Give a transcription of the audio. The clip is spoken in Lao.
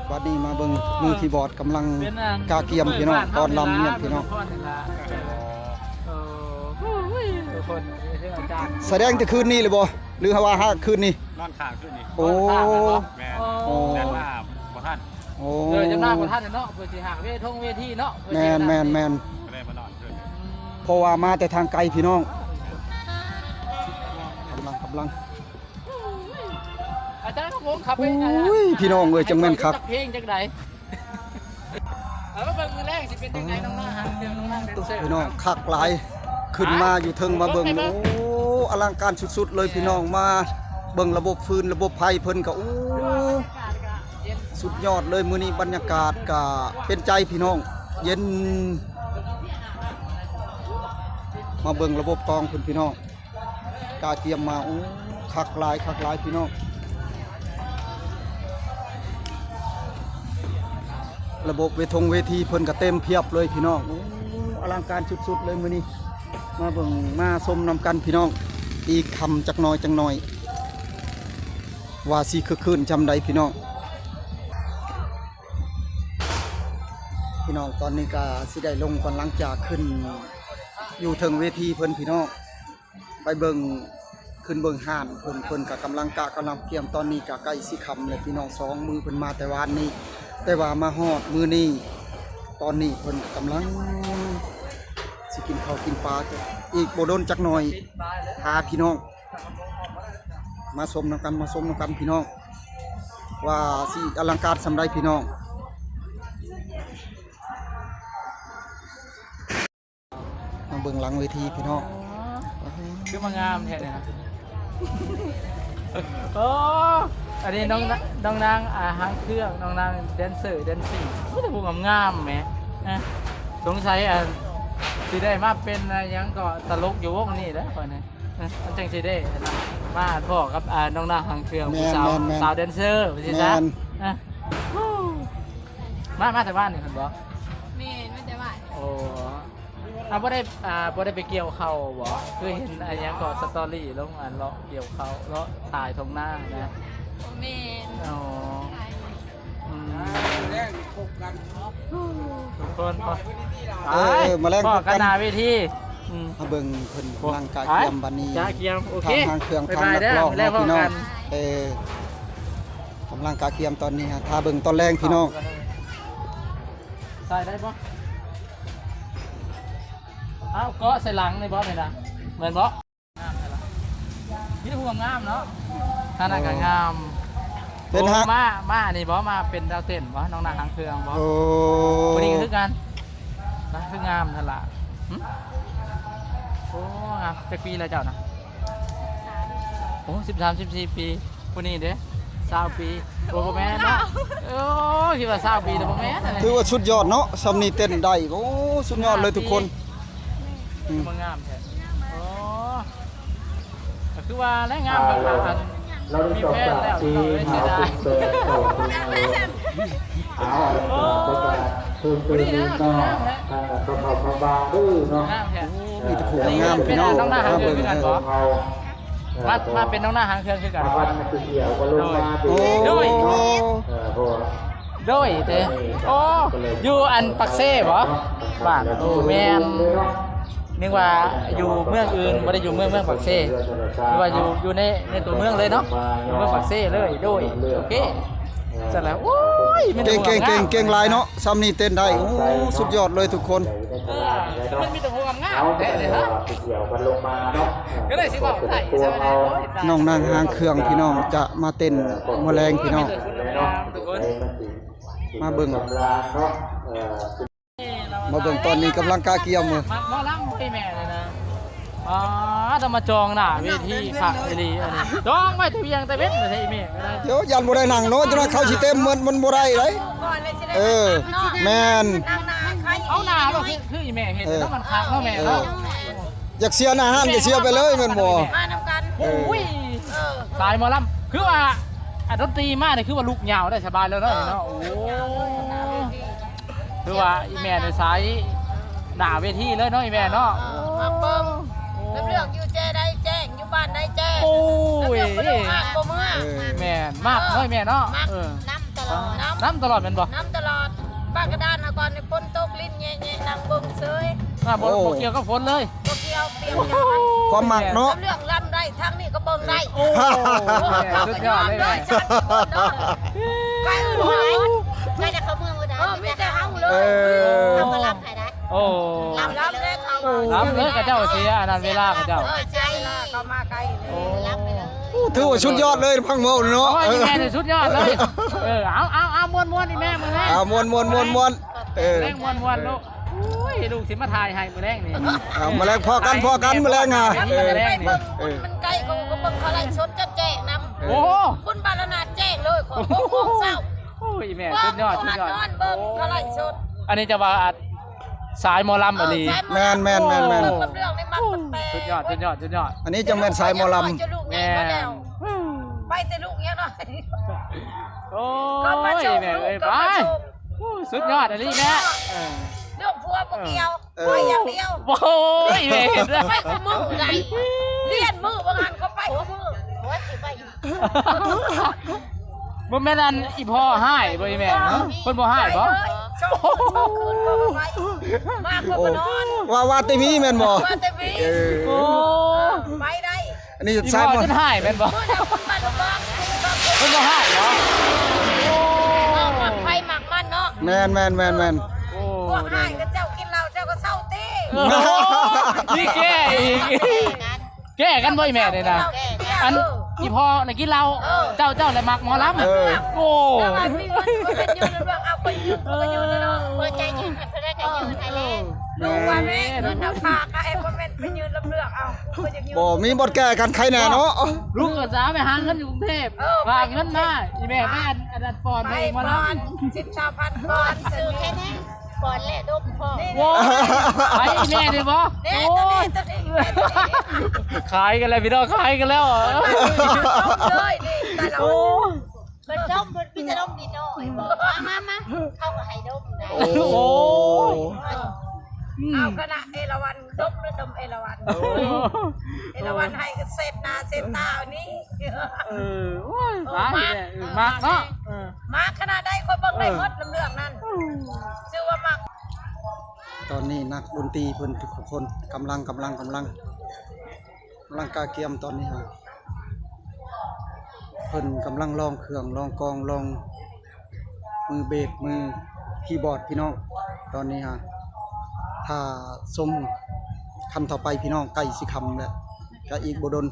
ບັດນີ້ມາເບິ່ງມືຄີບອດກຳລັງກະກຽມພີ່ນ້ອງ ກ່ອນລຳນຽບພີ່ນ້ອງ. ສະແດງແຕ່ຄືນນີ້ເລີຍບໍ່ ຫຼືວ່າຫາກຄືນນີ້? ນອນຄ້າງຄືນນີ້. ໂອ້ ນອນຄ້າງແລ້ວເນາະ. ແມ່ນ. ໂອ້ ແຕ່ວ່າບໍ່ທັນ. ໂອ້ ເອີ ຈະມາບໍ່ທັນເນາະ ເພື່ອຊິຫາເວທົງເວທີເນາະ. ແມ່ນໆໆ ກໍໄດ້ມານອນຄືນນີ້. ອືມ ເພາະວ່າມາແຕ່ທາງໄກພີ່ນ້ອງ. ກຳລັງ ກຳລັງ ອາຈານ ໂອ້ຍ ພີ່ນ້ອງເອີຍ ຈັ່ງແມ່ນຄັກ. ເພງຈັ່ງໃດ? ເອີ ເບິ່ງມື້ແລງຊິເປັນຈັ່ງໃດ ນ້ອງນາງຫາງເຄື່ອງ ນ້ອງນາງແດນເຊີ. ພີ່ນ້ອງ ຄັກຫຼາຍ ຂຶ້ນມາຢູ່ເທິງມາເບິ່ງ. ໂອ້ ອະລັງການສຸດໆເລີຍພີ່ນ້ອງ. ມາເບິ່ງລະບົບຟືນລະບົບໄຟເພິ່ນກໍ ໂອ້ ສຸດຍອດເລີຍ. ມື້ນີ້ບັນຍາກາດກໍເປັນໃຈພີ່ນ້ອງ ເຢັນ. ມາເບິ່ງລະບົບກອງເພິ່ນພີ່ນ້ອງ. ກະກຽມມາ ໂອ້ ຄັກຫຼາຍ ຄັກຫຼາຍພີ່ນ້ອງ. ລະບົບເວທົງເວທີເພິ່ນກະເຕັມພຽບເລີຍພີ່ນ້ອງ. ໂອ້ ອະລັງການສຸດໆເລີຍມື້ນີ້. ມາເບິ່ງມາຊົມນຳກັນພີ່ນ້ອງ ອີກຄ່ຳຈັກໜ້ອຍ ຈັກໜ້ອຍ ວ່າຊິຄຶກຄື້ນຊ່ຳໃດພີ່ນ້ອງ. ພີ່ນ້ອງ ຕອນນີ້ກະຊິໄດ້ລົງກ່ອນ ຫຼັງຈາກຂຶ້ນຢູ່ເທິງເວທີເພິ່ນພີ່ນ້ອງ. ໄປເບິ່ງ ຂຶ້ນເບິ່ງຮ້ານເພິ່ນ ເພິ່ນກະກຳລັງກະກຳລັງກຽມ. ຕອນນີ້ກະໃກ້ຊິຄ່ຳແລ້ວພີ່ນ້ອງ ສອງມື້ເພິ່ນມາແຕ່ວານນີ້ ແຕ່ວ່າມາຮອດມື້ນີ້ ຕອນນີ້ເພິ່ນກຳລັງຊິກິນເຂົ້າກິນປາ. ອີກບໍ່ດົນຈັກໜ້ອຍ ພາພີ່ນ້ອງມາຊົມນຳກັນ ມາຊົມນຳກັນພີ່ນ້ອງ ວ່າຊິອະລັງການສ່ຳໃດພີ່ນ້ອງ. ມາເບິ່ງຫຼັງເວທີພີ່ນ້ອງ. ອໍ ຄືມາງາມແທ້ນີ້ນະ. ໂອ້ ອັນນີ້ນ້ອງ ນ້ອງນາງ ອ່າ ຫາງເຄື່ອງ ນ້ອງນາງແດນເຊີ ແດນຊິງ ມີແຕ່ຜູ້ງາມໆແໝ. ສົງໄສ ອັນ ຊິໄດ້ມາເປັນ ອ່າ ຫຍັງກໍຕະຫຼົກຢູ່ວົງນີ້ແຫຼະຂ້ອຍນີ້. ມັນຈັ່ງຊິໄດ້ ອັນນັ້ນ ມາພໍ້ກັບ ອ່າ ນ້ອງນາງຫາງເຄື່ອງ ແມ່ນ ຜູ້ສາວ ແມ່ນໆ ສາວແດນເຊີວ່າຊີ້ຊະ. ແມ່ນ. ມາ ມາແຕ່ບ້ານນີ້ເພິ່ນບໍ່? ແມ່ນ ມາແຕ່ບ້ານ. ໂອ້ ອ່າ ບໍ່ໄດ້ ອ່າ ບໍ່ໄດ້ໄປກ່ຽວເຂົ້າບໍ່? ຄືເຫັນອັນຫຍັງກໍສະຕໍຣີລົງ ອັນເລາະກ່ຽວເຂົ້າ ເລາະຖ່າຍທົ່ງນານະ. ບໍ່ແມ່ນ. ອໍ ອືມ ທຸກຄົນ ເອີ ມາແລງພົບກັນໜ້າເວທີ. ອືມ ມາເບິ່ງເພິ່ນກຳລັງກະກຽມບັດນີ້ ກະກຽມ. ໂອເຄ ທາງຫາງເຄື່ອງ ທາງນັກຮ້ອງເນາະພີ່ນ້ອງ. ເອີ ກຳລັງກະກຽມຕອນນີ້ ຖ້າເບິ່ງຕອນແລງພີ່ນ້ອງ. ໃສ່ໄດ້ບໍ່? ເອົາເກາະໃສ່ຫຼັງນີ້ບໍ່ນີ້ນະ ແມ່ນບໍ່? ງາມແທ້ລະ ມີແຕ່ຜູ້ງາມໆເນາະ. ທ່ານນັ້ນກໍງາມ. ເປັນ ໂອ້ ຫາ ມາ ມານີ້ບໍ່? ມາເປັນດາວເຕັ້ນບໍ່? ນ້ອງນາງຫາງເຄື່ອງບໍ່? ໂອ້ ຜູ້ນີ້ຄືກັນນະ ຄືງາມແທ້ລະ. ຫຶ ໂອ້ ງາມ. ຈັກປີແລ້ວເຈົ້ານະ? ໂອ້ ສິບສາມ ສິບສີ່ປີ. ຜູ້ນີ້ເດ້ ຊາວປີ. ໂອ້ ບໍ່ແມ່ນເນາະ. ໂອ້ ຄິດວ່າຊາວປີແຕ່ບໍ່ແມ່ນ. ຖືວ່າສຸດຍອດເນາະ ຊ່ຳນີ້ເຕັ້ນໄດ້. ໂອ້ ສຸດຍອດເລີຍທຸກຄົນ. ອືມ ມາງາມແທ້. ໂອ້ ກໍຄືວ່າແຫຼະ ງາມແບບວ່າ ອັນ ມີແຟນແລ້ວເນາະ. ເອີຍ ເສຍດາຍ. ເອົາ ເອົາ ເອົາ ເອົາ ເອີ ມື້ນີ້ງາມແທ້ ງາມແທ້. ໂອ້ ມີແຕ່ຜູ້ງາມໆ ພີ່ນ້ອງ. ນ້ອງນາງຫາງເຮືອງຄືກັນບໍ່? ມາ ມາເປັນນ້ອງນາງຫາງເຄື່ອງຄືກັນ. ໂດຍ ໂດຍ ໂດຍ ເອີ ເພາະວ່າ ໂດຍເດ້. ໂອ້ ຢູ່ອັນປາກເຊບໍ່? ບ້ານ ໂອ້ ແມ່ນ. ນຶກວ່າຢູ່ເມືອງອື່ນ ບໍ່ໄດ້ຢູ່ເມືອງ ເມືອງປາກເຊ. ຫຼືວ່າຢູ່ ຢູ່ໃນ ໃນຕົວເມືອງເລີຍເນາະ? ຢູ່ເມືອງປາກເຊເລີຍ. ໂດຍ ໂອເຄ. ຊັ້ນແຫຼະ ໂອ້ຍ ແມ່ນ ເກັ່ງ ເກັ່ງ ເກັ່ງ ເກັ່ງຫຼາຍເນາະ. ຊ່ຳນີ້ເຕັ້ນໄດ້. ໂອ້ ສຸດຍອດເລີຍທຸກຄົນ. ເອີ ມັນມີແຕ່ຜູ້ງາມໆແທ້ເລີຍ. ຮະ ກໍເລີຍຊິເວົ້າໄດ້. ນ້ອງນາງຫາງເຄື່ອງ ພີ່ນ້ອງ ຈະມາເຕັ້ນມື້ແລງ ພີ່ນ້ອງ. ມາເບິ່ງ ມາເບິ່ງຕອນນີ້ກຳລັງກະກຽມເລີຍ. ມັກໝໍລຳຕິແມ່ນີ້ນະ. ອໍ ຕ້ອງມາຈອງໜ້າເວທີຄັກອີ່ຫຼີອັນນີ້. ຈອງໄວ້ແຕ່ວຽງແຕ່ເວັນແທ້ອີແມ່. ດຽວຢ້ານບໍ່ໄດ້ນັ່ງເນາະ ຈັ່ງນັ້ນເຂົາຊິເຕັມໝົດ ມັນບໍ່ໄດ້ເດ້. ເອີ ແມ່ນ. ເອົາໜ້າລະ ຄື ຄືອີແມ່ເຮັດເນາະ ມັນຄັກເນາະແມ່ເນາະ. ຢາກເສຍໜ້າຮ້ານກໍເສຍໄປເລີຍແມ່ນບໍ່? ມານຳກັນ. ໂອ້ຍ ສາຍໝໍລຳ ຄືວ່າ ອາ ດົນຕີມານີ້ ຄືວ່າລຸກຍາວໄດ້ສະບາຍແລ້ວເນາະ. ເອີ ໂອ້ ຄືວ່າອີແມ່ນີ້ສາຍໜ້າເວທີເລີຍເນາະ ອີແມ່ເນາະ. ເອີ ມັກເບິ່ງ ເລື່ອງຢູ່ແຈໃດແຈ້ງ ຢູ່ບ້ານໃດແຈ້ງ. ໂອ້ຍ ເລື່ອງບໍ່ເມືອ ແມ່ນ ມັກເນາະ ອີແມ່ເນາະ. ເອີ ນຳ ນຳ ນຳຕະຫຼອດແມ່ນບໍ່? ນຳຕະຫຼອດ. ປາກກະດານຫາກ່ອນນີ້ຝົນຕົກລິນແຍະໆ ນັ່ງເບິ່ງເຊີຍ. ອ່າ ບໍ່ ໂອ້ ບໍ່ກ່ຽວກັບຝົນເລີຍ. ບໍ່ກ່ຽວ ປ່ຽວຫຍັງ. ຄວາມມັກເນາະ. ເລື່ອງລຳໄດ້ ທາງນີ້ກໍເບິ່ງໄດ້. ໂອ້ ສຸດຍອດເລີຍ. ໄປອື່ນຫາໝົດ ໄປແຕ່ເຂົາເມືອງບໍ່ໄດ້. ເອີ ມີແຕ່ເຮົາເລີຍ. ເອີ ເຮົາກໍລຳໃຫ້ໄດ້. ໂອ້ ລຳ ລຳເລີຍ ເຂົາ ລຳເລີຍ. ເຂົາເຈົ້າເສຍອັນນັ້ນເວລາເຂົາເຈົ້າ. ເອີ ເສຍເວລາ ເຂົາມາໄກເລີຍ. ໂອ້ ລຳໄປເລີຍ. ໂອ້ ຖືວ່າສຸດຍອດເລີຍ ຟັງເວົ້ານີ້ເນາະ. ເອີ ແມ່ນ ສຸດຍອດເລີຍ. ເອີ ເອົາ ເອົາ ເອົາ ມ່ວນໆ ນີ້ແມ່ ມື້ແລງ. ເອົາ ມ່ວນໆໆໆ. ເອີ ແລງມ່ວນໆ ລູກ. ໂອ້ຍ ລູກຊິມາຖ່າຍໃຫ້ມື້ແລງນີ້. ເອົາ ມື້ແລງພໍ້ກັນ ພໍ້ກັນມື້ແລງຫາ. ເອີ ໄປເບິ່ງ ເອີ ມັນໄກ ເຂົາກໍເບິ່ງເຂົາໄລຟ໌ສົດຈົນແຈ້ງນຳ. ເອີ ໂອ້ ບຸນບາລະນາດແຈ້ງເລີຍ ຂອງຫົກໂມງເຊົ້າ. ໂອ້ຍ ແມ່ ສຸດຍອດ ສຸດຍອດ. ນອນເບິ່ງເຂົາໄລຟ໌ສົດ. ອັນນີ້ຈະວ່າ ສາຍໝໍລຳອີ່ຫຼີ. ເອີ ສາຍໝໍລຳ. ແມ່ນໆໆໆ. ເບິ່ງລຳເລື່ອງໃນມັກແປກໆ. ສຸດຍອດ ສຸດຍອດ ສຸດຍອດ. ອັນນີ້ຈັ່ງແມ່ນສາຍໝໍລຳ. ແມ່ນ ຈະລູກໃຫຍ່ມາແລ້ວ. ໄປແຕ່ລູກຍັງນ້ອຍ. ໂອ້ຍ ແມ່ເອີຍ ໄປ. ໂອ້ ສຸດຍອດອີ່ຫຼີແມ່. ເອີ ເລື່ອງຜົວບໍ່ກ່ຽວ. ເອີ ໄປຢ່າງດຽວ. ໂອ້ຍ ແມ່ ໄປຄູ່ມື້ໃດ. ລຽນມື້ວ່າງານກໍໄປຄູ່ມື້. ໂອ້ຍ ຊິໄປ ບໍ່ແມ່ນອັນອີ່ພໍ່ຮ້າຍບໍ່ອີ່ແມ່? ເພິ່ນບໍ່ຮ້າຍບໍ່? ໄປເລີຍ ສອງ ສອງຄືນກໍໄປ. ມາກໍມານອນ. ວ່າ ວ່າແຕ່ມີແມ່ນບໍ່? ວ່າແຕ່ມີ. ເອີ ໂອ້ ໄປໄດ້. ອັນນີ້ ອີ່ພໍ່ ສາຍໝໍ ຈົນຮ້າຍແມ່ນບໍ່? ເພິ່ນບໍ່ຮ້າຍບໍ່? ໂອ້ ມັກໃຜມັກມັນເນາະ. ແມ່ນໆໆໆ. ໂອ້ ພວກຮ້າຍກໍເຈົ້າກິນເຫຼົ້າເຈົ້າກໍເຊົາຕິ. ໂອ້ ມີແກ້ອີກ. ແກ້ກັນບໍ່ອີແມ່ນີ້ນະ? ແກ້ ອັນ ເອີ ອີ່ພໍ່ນະກິນເຫຼົ້າ. ເອີ ເຈົ້າ ເຈົ້າລະມັກໝໍລຳ. ເອີ ໂອ້ ແຕ່ວ່າມີເງິນກໍໄປຢືມລະເບື້ອງ ເອົາໄປຢືມກໍໄປຢືມລະເນາະ. ເປີດໃຈຢືມໃຫ້ເພິ່ນໄດ້ກໍຢືມໃຫ້ແຫຼະ. ເອີ ລູກວ່າແມ່ ເງິນນຳພາກະ ໃຫ້ພໍ່ແມ່ໄປຢືມລະເບື້ອງເອົາ. ບໍ່ຢາກຢືມ ບໍ່ມີບ່ອນແກ້ກັນ ໃຄແນ່ເນາະ. ລູກກໍຈະໄປຫາເງິນຢູ່ກຸງເທບ. ເອີ ຝາກເງິນມາ ອີ່ແມ່ໄປອັນ ອັນ ອັນ ປອນ ໄປ ເອີ ໝໍລຳ ປອນ ສິບ ຊາວພັນ ປອນ ຊື້ໃຫ້ແນ່. ກ່ອນແລະດົມພ້ອມ. ໂອ້ຍ ໄປແມ່ນີ້ບໍ່? ແນ່ ໂອ້ຍ ຕົວນີ້ ຕົວນີ້ ແມ່ຕົວນີ້. ຂາຍກັນແລ້ວພີ່ນ້ອງ ຂາຍກັນແລ້ວ. ເພິ່ນມາເລີຍນີ້ ແຕ່ລະ ໂອ້ ເພິ່ນດົມ ເພິ່ນມີແຕ່ດົມນິດໜ້ອຍ. ມາ ມາ ມາ ເຂົາກໍໃຫ້ດົມໄດ້. ໂອ້ ເອົາຄະນະເອລາວັນ ດົມແລ້ວດົມເອລາວັນ. ໂອ້ ເອລາວັນໃຫ້ກໍເຊັດໜ້າເຊັດຕານີ້. ເອີ ໂອ້ຍ ເອີ ມາ ມາ ເອີ ມັກເນາະ. ເອີ ມັກຂະໜາດໃດ ຂ້ອຍເບິ່ງໄດ້ໝົດ ເອີ ນຳເລື່ອງນັ້ນ ຊື່ວ່າມັກ. ຕອນນີ້ນັກດົນຕີເພິ່ນທຸກຄົນກຳລັງ ກຳລັງ ກຳລັງ ກຳລັງກະກຽມຕອນນີ້ຫັ້ນ. ເພິ່ນກຳລັງລອງເຄື່ອງ ລອງກອງ ລອງມືເບດ ມືຄີບອດ ພີ່ນ້ອງ. ຕອນນີ້ຫັ້ນ ຖ້າຊົມຄຳຕໍ່ໄປ ພີ່ນ້ອງ ໃກ້ຊິຄ່ຳແລ້ວ ກະອີກບໍ່ດົນ.